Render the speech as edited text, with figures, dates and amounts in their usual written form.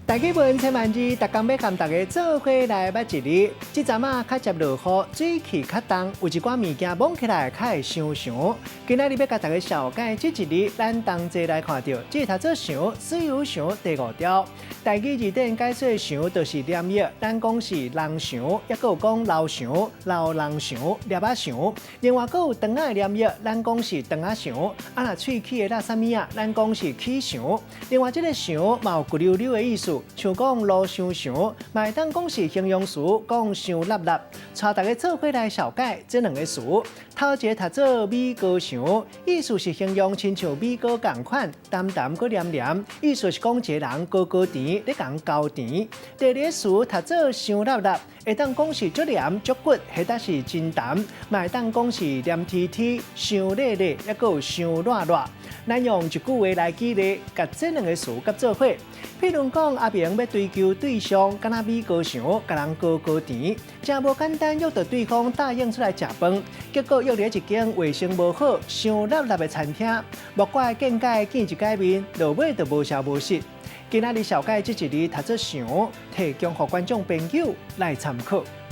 台語文千萬字，逐工欲共大家做伙來捌一字。這陣仔較捷落雨，水氣較重，有一寡物件摸起來較會傷傷。今仔日欲共大家紹介這一字，咱同齊來看著，這讀做傷，水有想第五條。台語字典解說傷就是黏液，咱講是人傷，抑閣有講流傷、流人傷、粒仔傷。另外閣有腸仔的黏液，咱講是腸仔傷。啊，若喙齒的辣啥物仔，咱講是齒傷。另外這个傷嘛有骨溜溜的意思。像講路傷傷，嘛會當講是形容詞，講傷立立。帶大家做伙來紹介這兩个詞。頭一个讀做米糕傷，意思是形容親像米糕仝款，澹澹閣黏黏，意思是講一个人高高甜，咧共交甜。第二个詞讀做傷立立，會當講是足黏足骨，或者是真澹，嘛會當講是黏貼貼、傷熱熱，抑閣有傷熱熱。咱用一句話來舉例，共這兩个詞佮做伙。譬如講，阿明欲追求對象，敢若米糕傷，共人高高甜，誠無簡單約著對方答應出來食飯，結果約佇一間衛生無好、傷立立的餐廳，莫怪見解見一擺面，落尾就無消無息。今仔日紹介這一字讀做傷，提供予觀眾朋友來參考。